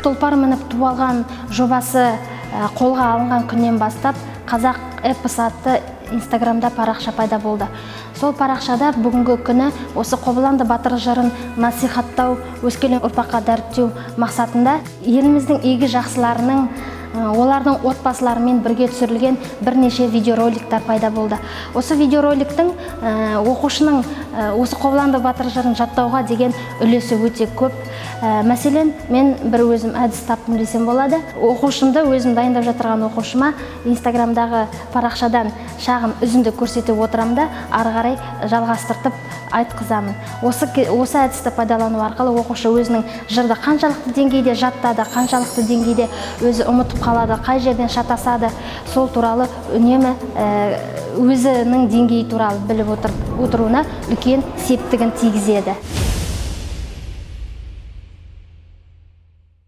Тұлпар мініп ту алған жобасы қолға алынған күннен бастап «Қазақ эпос» атты Инстаграмда парақша пайда болды. Сол парақшада бүгінгі күні осы Қобыланды батыр жырын насихаттау, өскелең ұрпаққа дәріптеу мақсатында еліміздің игі жақсыларының, олардың отбасыларымен бірге түсірілген бірнеше видеороликтар пайда болды. Осы видеороликтің оқушының осы Қобыланды батыр жырын жаттауға деген үлесі өте көп. Мәселен, мен бір өзім әдіс таптым десем болады. Оқушымды, өзім дайындап жатырған оқушыма Инстаграмдағы парақшадан шағын үзінді көрсетіп отырамын да, ары қарай жалғастыртып айтқызамын. Осы әдісті пайдалану арқылы оқушы өзінің жырды қаншалықты деңгейде жаттады, қаншалықты деңгейде өзі ұмытып қалады, қай жерден шатасады, сол туралы үнемі өзінің деңгейі туралы біліп отыруына үлкен септігін тигізеді.